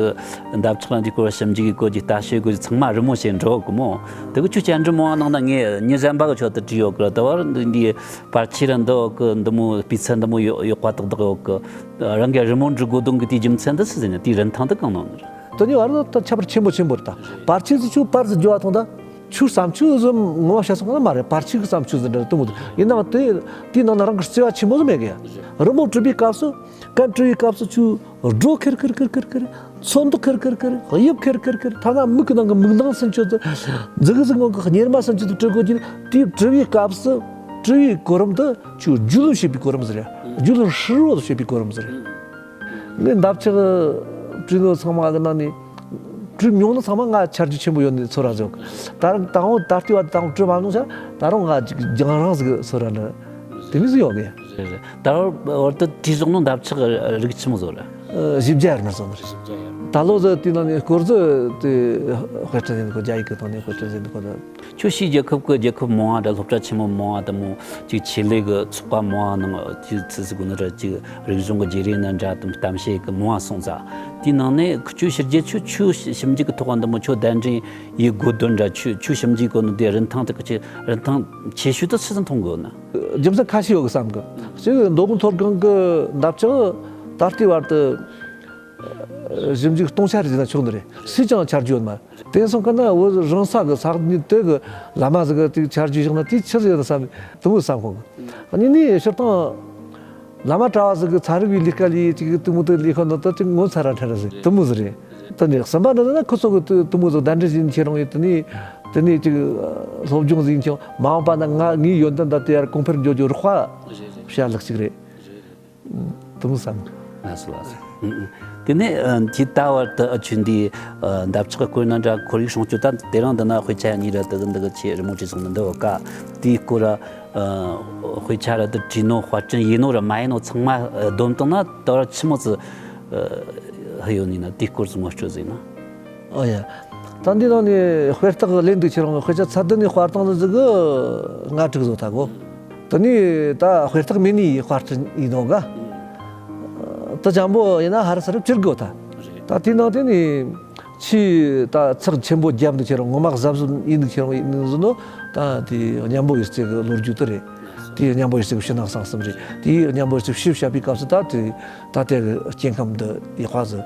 འདབ་ཆགས་ལ་འདི་སྐོར་ཞིབ་འཇུག་གི་སྐོར་གྱི་ལྟ་དཔྱད་སྐོར་གྱི་ཚང་མ་རི་མོ་བྱས་འགྲོ་གི་མོ། དེ་གི་ཁྱོད་བཅར་འདྲི་མང་བ་ནང་ན་ངས་མྱི་གཞན་པ་གི་ཆོད་དུ་བྲིས་ཡོད་གི། ད་བར་འདི་འདི་པར་ཆས་ར་འདི་ཡོད་གི། འདི་མོ་སྤུས་ཚད་འདི་མོ་ཡོད་ཡོད་པ་ཏག་ཏག་ཡོད་གི། རང་གི་རི་མོ་འབྲི་དགོས་དོན་གི་དེའི་རྒྱུ་མཚན་འདི་སུ་ཟེར་ན་དེའི་རིན་ཐང་དེ་གང་ནང་ནི་རེད། དེ་ནི་བར་དུ་ད་ཁྱད་པར་ཆེན་པོ་ཆེན་པོ་རེད་ད། པར་ཆས་སུ་ཆུ་པར་ཟིག་འགྱོ་བ་དང་ད། ཆུ་བསམ་ཆུ་ཟིག་ངོ་མ་བཤད་སོང་ན་མ་རེད། པར་ཆས་ཀྱི་བསམ་ཆུ་ཟིག་འདྲ་དུ་མོ་དུ་ཡིན་ནའང་དེ་དེའི་ནང་ན་རང་གི་བརྩེ་བ་ཆེན་པོ་ཟིག་མེད་གི་ཡ། རི་མོ་བྲིས་པའི་སྐབས་སུ་སྐད་བྲིས་པའི་སྐབས་སུ་ཆུ་སྒྲོ་ཁེར་ཁེར་ཁེར་ཁེར་ཁེར། ཚོན་མདོག་ཁེར་ཁེར་ཁེར། དབྱིབས་ཁེར་ཁེར་ཁེར། ཐ་ན་མིག་གི་ནང་གི་མིག་མདངས་སུན་ཆུ་དུ་མཛུ་གུ་ཟིག་ངོ་གི་གཉེར་མ་སུན་ཆུ་དུ་བྲི་དགོས་ཀྱི། དེའི་བྲིས་པའི་སྐབས་སུ་བྲིས་པའི་གོ་རིམ་དུ་ཆུ་རྒྱུས་ལོན་བྱེད་པའི་གོ་རིམ་ཟིག་རེད། རྒྱུས་ལོན་ཧྲིལ་བོ་བྱེད་པའི་གོ་རིམ་ཟིག་རེད། ངས་འདབ་ཆགས་བྲིས་ནོ་ཚང་མ་གི་ནང་ནས་བྲིས་མྱོང་ནི་ཚང་མ་ང་ཆ་རྒྱུས་ཆེན་པོ་ཡོད་ནི་ཚོར་ར་ཟིག་ད་རུང་དང་པོ་ད་ལྟའི་བར་དུ་དང་པོ་བྲིས་མ་མྱོང་ཤག་ད་རུང་ང་ཅིག་རྒྱང་རིང་ཟིག་ཚོར་ར་ནི་དེ་མོ་ཟིག་ཡོད་གི། རེད་རེད། ད་བར་དུ་བྲིས་སོང་ནོ་འདབ་ཆགས་རིགས་ཆི་མོ་ཟིག་རེད། བཞི་བརྒྱ་ཡར་མར་སོང་ནི་རེད། ད་ལོ་ཟིག་དེའི་ནང་ནས་སྐོར་ཟིག་དེ་དཔེ་སྐྲུན་ཡིན་གོ་རྒྱ་ཡིག་གི་ཐོག་ནས་དཔེ་སྐྲུན་ཡིན་གོ་ད། ཁྱོད་ཕྱིའི་རྒྱལ་ཁབ་ཀྱི་རྒྱལ་ཁབ་མང་བ་དང་སློབ་གྲྭ་ཆེན་མོ་མང་བ་དང་མོ་ཅིག་ཆེད་ལས་ཀྱི་ཚོགས་པ་མང་བ་ནང་ཅིག་ཚིག་ཟིག་དགོས་ན་ར་ཅིག་རིག་གཞུང་གི་བརྗེ་རེས་ན་འདྲ་དང་གཏམ་བཤད་ཀྱི་མང་བ་སོང་ཙང་དེའི་ནང་ནས་ཁྱོད་ཕྱི་རྒྱལ་ཆོས་ཆོས་ཞིབ་འཇུག་གི་ཐོག་འདི་མོ་ཁྱོད་གདན་འདྲེན་ཡེད་དགོས་དོན་འདྲ་ཆོས་ཆོས་ཞིབ་འཇུག་གི་ནི་དེ་རིན་ཐང་དེ་གི་ཆེ་རིན་ཐང་ཆེ་ཤོས་དེ་ཆི་ཟིག་མཐོང་དགོས་ན། རྒྱུ་མཚན་ཁ་ཤས་ཡོད་གི་བསམ་གི། གཅིག་མདོ་དབུས་མཐོ་སྒང་གི་འདབ་ཆགས་ད་ལྟའི་བར་དུ་ཞིབ་འཇུག་གཏོང་ཆ་རེད་ཟེར་ན་ཆོག་ནི་རེད། སུས་ཀྱང་ཆ་རྒྱུས་ཡོད་མ་རེད། དེ་སོང་གི་ན་བོད་རང་ས་གི་ས་གནས་དེ་གི་བླ་མ་ཟིག་གི་དེ་ཆ་རྒྱུས་བཞག་ན་དེ་ཆི་ཟིག་ཡོད་ན་བསམ་དེ་མོ་བསམ་ཁོང་གི། གཉིས་ནས་སྤྱིར་བཏང་བླ་མ་གྲྭ་བ་ཟིག་གི་ཚན་རིག་པའི་ལས་ཀ་ལས་ཅིག་དེ་མོ་དེ་ལས་ཁོ་ན་ད་ཅིག་ངོ་ཚ་ར་ཁྲ་ར་ཟིག་དེ་མོ་ཟིག་རེད། དེ་ནས་གསུམ་པ་འདི་ན་ཁོ་ཚོ་གི་དེ་དེ་མོ་ཟིག་གདན་འདྲེན་བྱེད་ཁྱེད་རང་ཡིན། དེ་ནས་དེ་ནས་ཅིག་སློབ་སྦྱོང་ཟིག་ཡིན་ཁྱེད་མ་འོངས་པ་ན་ང་ངའི་ཡོན་ཏན་ད་དེ་ཡར་གོང་འཕེལ་འགྱོ་རྒྱུ་རོགས་པ་བྱ་ལགས་ཅིག་རེད། དེ་མོ་བསམ་གི། ལགས་སོ་ལགས་སོ། ཨུ་ཨུ། དེ་ནས་ཨ་འདི་ལྟ་བར་དུ་ཨ་ཆོས་འདི་ཨ་འདབ་ཆགས་སྐོར་ན་འདྲ་ཁོར་ཡུག་སྲུང་སྐྱོབ་ད་དེ་རིང་འདི་ན་དཔེ་ཆ་གཉིས་ར་དེ་གི་འདི་གི་ཆེད་རི་མོ་བྲིས་སོང་ནི་འདི་བ་ཀ་དེའི་སྐོར་ར་ཨ་དཔེ་ཆ་ར་དེ་བྲིས་ནོ་དཔར་སྐྲུན་ཡིན་ནོ་ར་མ་ཡིན་ནོ་ཚང་མ་ཨ་བསྡོམས་བཏང་ན་ད་བར་ཆི་མོ་ཙི་ཨ་ཧི་ཡོད་ནི་ན་དེའི་སྐོར་ཙི་ངོ་སྤྲོད་ཟིག་ན། ཨོ་ཡ། ད་འདི་ནང་ནས་དཔེ་རྟགས་ལེན་འདུག་ཁྱེད་རང་དཔེ་ཆ་ཚད་ལྡན་ནས་དཔར་བཏང་ཟིག་གི་ལྔ་དྲུག་བཟོ་ཐལ་གོ། དེ་ནས་ད་དཔེ་རྟགས་མེད་ནི་དཔར་སྐྲུན་ཡིན་ནོ་ག། ད་འཇམ་པོ་ཡིན་ན་ཧར་སར་བཅུར་དགོས་ད། ད་དེའི་ནང་དེ་ནས་ཆེས་ད་ཚགས་ཆེན་པོ་བརྒྱབ་འདུག་ཁྱེད་རང་ངོ་མ་གཟབ་གཟབ་ཡིན་འདུག་ཁྱེད་རང་ཡིན་ཟིན་ནོ། ད་དེ་གཉན་པོ་གཡུ་རྩེ་གི་ལོ་རྒྱུས་དེ་རེད། དེ་གཉན་པོ་གཡུ་རྩེ་གི་ཕྱི་ནང་གསང་གསུམ་རེད། དེ་གཉན་པོ་གཡུ་རྩེ་ཕྱི་བཤད་པའི་སྐབས་སུ་ད་དེ་ད་ལྟའི་གི་སྐྱེ་ཁམས་འདི་ཡག་པ་ཟིག་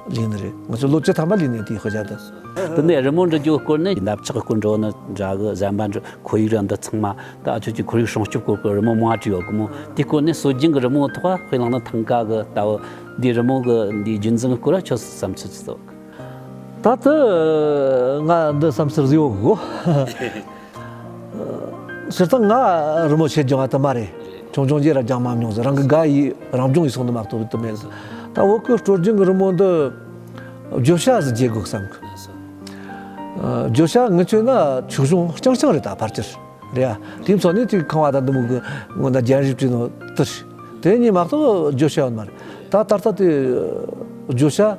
ལས་ནི་རེད། ང་ཚོ་ལོ་བཅུ་ཐམ་པ་ལས་ནས་དེའི་དཔེ་ཆ་དེ། དེ་ནས་རི་མོ་འབྲི་རྒྱུ་སྐོར་ནས་འདབ་ཆགས་སྐོར་འགྲོ་ནི་འདྲ་གི་གཞན་པ་འདྲ་ཁོར་ཡུག་ར་འདི་ཚང་མ་ད་ཨ་ཆོས་ཀྱི་ཁོར་ཡུག་སྲུང་སྐྱོབ་སྐོར་གི་རི་མོ་མང་བྲིས་ཡོད་གི་མོ། དེའི་སྐོར་ནས་སྲོལ་རྒྱུན་གི་རི་མོ་ཐོག་དཔེ་བླངས་ན་ཐང་ག་གི་ལྟ་བུ་འདིའི་རི་མོ་གི་འདིའི་རྒྱུན་འཛིན་གི་སྐོར་ལ་ཁྱོད་བསམ་ཚུལ་ཅི་ཡོད་གི། ད་ལྟ་ང་འདི་བསམ་ཚུལ་ཟིག་ཡོད་གི། སྤྱིར་བཏང་ང་རི་མོ་ཆེ་སྦྱང་བ་དུ་མ་རེད། ཆུང་ཆུང་རྗེས་ར་སྦྱང་མ་མྱོང་ཟིག་རང་གི་དགའ་ཡི་རང་སྦྱོང་ཡི་སོང་དུ་མ་གཏོགས་དུ་མེད་ཟིག་ད་བོད་གི་སྲོལ་རྒྱུན་གི་རི་མོ་འདི་བརྗོད་བྱ་ཟིག་བརྗེ་དགོས་བསམ་གི། བརྗོད་བྱ་ངི་ཆོས་ན་ཆོས་གཞུང་རྐྱང་རྐྱང་རེད་ད་ཕལ་ཆེར་རེད་ཡ། དེའི་ཚོ་ནི་དེ་ཁང་བ་དང་འདི་མོ་གི་སྔོན་ན་རྒྱན་རིས་བྲིས་ནོ་དུ་རེད། དེ་གཉིས་མ་གཏོགས་བརྗོད་བྱ་ཡོད་མ་རེད། ད་ད་ལྟ་དེ་བརྗོད་བྱ་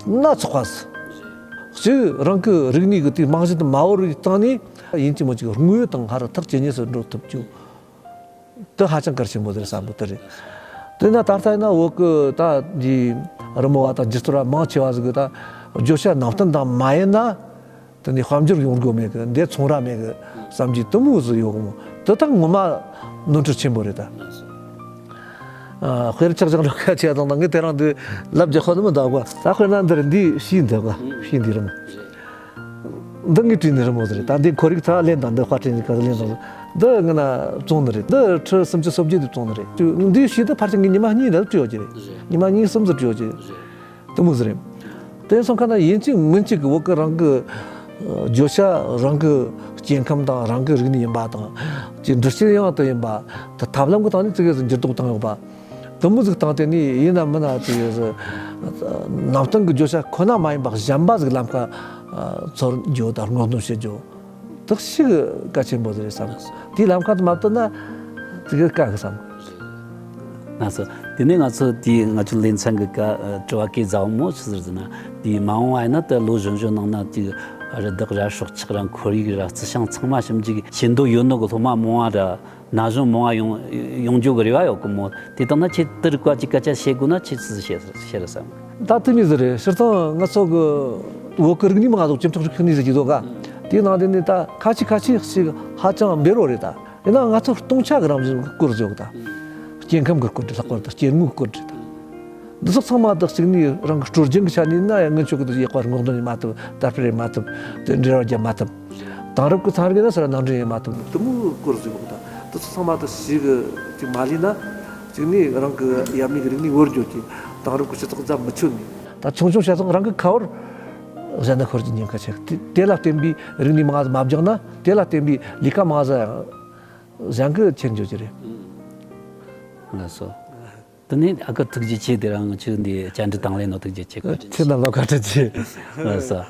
སྣ་ཚོགས་པ་ཟིག་གཅིག་རང་གི་རིག་གནས་ཀྱི་དེའི་རྨང་གཞི་དེ་མ་བོར་བའི་སྟེང་ནས། ཡིན་གཅིག་མིན་གཅིག་དངོས་ཡོད་དང་ཧ་རུ་ཐག་ཇེ་ཉེ་སུ་འགྲོ་ཐུབ་རྒྱུ་དེ་ཧ་ཅང་གལ་ཆེན་པོ་རེད་བསམ་གི། དེ་རེད། དེ་ན་ད་ལྟ་ཡིན་ན་བོད་ཀྱི་ད་འདི་རི་མོ་བ་དང་སྒྱུ་རྩལ་བ་མང་ཆེ་བ་ཟིག་གིས་ད་བརྗོད་བྱ་ནང་བསྟན་དང་མ་ཡིན་ན་དེ་ནས་དཔལ་འབྱོར་ཡོང་སྒོ་མེད་གི། འདི་ཚོང་ར་མེད་གི་བསམ་གྱི་དེ་མོ་ཟིག་ཡོད་གི་མོ། དེ་ད་ངོ་མ་ནོར་འཁྲུལ་ཆེན་པོ་རེད་ད། ཨ། དཔེར་ཆ་བཞག་ན་ཁ་ཆེ་དང་ད་ངས་དེ་རིང་འདི་ལབ་རྒྱག་ཁོ་ནི་མི་འདུག་གོ། ད་དཔེར་ན་འདིར་འདི་ཤིས་འདུག་གོ། ཤིས་འདི་རིང་། འདི་ངས་བྲིས་ནི་རི་མོ་ཟིག་རེད། ད་འདི་ཁོར་ཡུག་ཚ་ལེན་དང་འདི་དཔར་སྐྲུན་གྱི་སྐབས་སུ་ལེན་དང་འདི་ངས་ན་བཙོང་ནི་རེད། འདི་ཁྲི་སུམ་ཅུ་སོ་བརྒྱད་དུ་བཙོང་ནི་རེད། འདི་ཤིས་འདི་ཕལ་ཆེར་ངས་ཉི་མ་གཉིས་འདི་བྲིས་ཡོད་ཀྱི་རེད། ཉི་མ་གཉིས་གསུམ་ཙམ་བྲིས་ཡོད་ཀྱི་རེད། དེ་མོ་ཟིག་རེད། དེ་སོང་ཁ་ན་ཡིན་གཅིག་མིན་གཅིག་གི་བོད་ཀྱི་རང་གི་བརྗོད་བྱ་རང་གི་སྐྱེ་ཁམས་དང་རང་གི་རིག་གནས་ཡིན་པ་དང་། ཅིག་འབྲི་བྱེད་ཡང་དེ་ཡིན་པ། ད་ཐབས་ལམ་གྱི་སྟེང་ནས་ཙི་གེ་ཟིག་འགྱུར་ལྡོག་བཏང་ཡོད་པ། དེ་མོ་ཟིག་སྟེང་དེ་ནས་ཡིན་ན་མིན་ན་ཙི་གེ་ཟིག་ནང་བསྟན་གྱི་བརྗོད་བྱ་ཁོ་ན་མ་ཡིན་པ་གཞན་པ་ཟིག་ལམ་ཁ་འཚོལ་རྒྱུ་དང་སྔོག་འདོན་བྱེད་རྒྱུ། དག་ཞིག་གལ་ཆེན་པོ་རེད་བསམ། དེའི་ལམ་ཁ་དུ་མ་བཏོན་ན་དེ་གི་དཀའ་གི་བསམ། ང་ཚོ་དེ་ནས་ང་ཚོ་དེའི་ང་ཚོའི་ལེ་ཚན་གི་ཀ་དྲི་བ་སྐད་ཟབ་མོ་ཆི་ཟེར་ཟེར་ན། དེའི་མ་འོངས་པ་ཡིན་ན་ད་ལོ་གཞོན་གཞོན་ནང་ན་དེའི་རི་དྭགས་ར་སྲོག་ཆགས་ར་ཁོར་ཡུག་ར་རྩི་ཤིང་ཚང་མ་ཞིབ་འཇུག་བྱེད་འདོད་ཡོད་ནོ་གི་སློབ་མ་མང་བ་ར། ན་གཞོན་མང་བ་ཡོང་ཡོང་རྒྱུ་གི་རེ་བ་ཡོད་གི་མོ། དེ་དག་ན་ཁྱེད་དེ་རིགས་པ་ཅིག་སྐད་ཆ་བཤད་དགོས་ན་ཁྱེད་ཅི་ཟིག་བཤད་བཤད་ར་བསམ། ད་དེ་མོ་ཟིག་རེད། སྤྱིར་བཏང་ང་ཚོ་གི་བོད་གི་རིག་གནས་མང་ང་ཚོ་སྤྱི་ཚོགས་ཤིག་ཁུར་ནས་ཟིག་གི་དོ་ག་དེའི་ནང་དེ་ནས་ད་ཁ་ཅིག་ཁ་ཅིག་ཞིག་ཧ་ཅང་འབེལ་བོ་རེད་ད། ཡིན་ན་ང་ཚོ་སྟོང་ཆ་གི་རང་བཞིན་གི་སྐོར་ཟིག་ཡོད་གི་ད། སྐྱེ་ཁམས་གི་སྐོར་རེད། ལྷག་པར་དུ་སྐྱེ་དངོས་སྐོར་རེད་ད། འདི་ཚོ་ཚང་མ་དག་གཅིག་ནས་རང་གི་སྲོལ་རྒྱུན་གྱི་ཆ་ནས་ན་ཡང་ངན་ཆོས་ཀྱི་དུ་ཡག་པར་སྔོག་འདོན་ཡེད་མ་ཐུབ། དར་སྤེལ་ཡེད་མ་ཐུབ། དེ་འབྲེལ་བ་རྒྱབ་མ་ཐུབ། དེང་རབས་ཀྱི་ཚན་རིག་ན་སར་ནང་འདྲེན་ཡེད་མ་ཐུབ། དེ་མོ་སྐོར་ཟིག་ཡོད་ད། དེ་ཚོ་ཚང་མ་དག་ཞིག་ཅིག་མ་ལས་ན་གཅིག་ནས་རང་གི་ཡབ་མེས་ཀྱི་རིག་གནས་བོར་འགྱོ་གི། དེང་རབས་ཀྱི་སྤྱི་ཚོགས་རྫ་མི་ཆོད་ནས། ད་ཆུང་ཆུང་བྱས་ཙང་རང་གི་ཁ་བོར་གཞན་ན་ཤོར་གྱི་ཉེན་ཁ་ཆེ་གི། དེ་དེ་ལ་བརྟེན་པའི་རིག་གནས་མང་ང་ཟིག་མ་སྦྱངས་ན། དེ་ལ་བརྟེན་པའི་ལས་ཀ་མང་ང་ཟིག་གཞན་གྱིས་ཁྱེར་འགྱོ་གི་རེད། ལགས་སོ། དེ་ནས་ཨ་ཁུ་ཐུགས་རྗེ་ཆེ། དེ་རིང་ཁྱོད་འདི་བཅར་འདྲི་དང་ལེན་ནོ་ཐུགས་རྗེ་ཆེ། བཀའ་དྲིན་ཆེ། ཁྱེད་རྣམས་ལ་བཀའ་དྲིན་ཆེ། ལགས་སོ།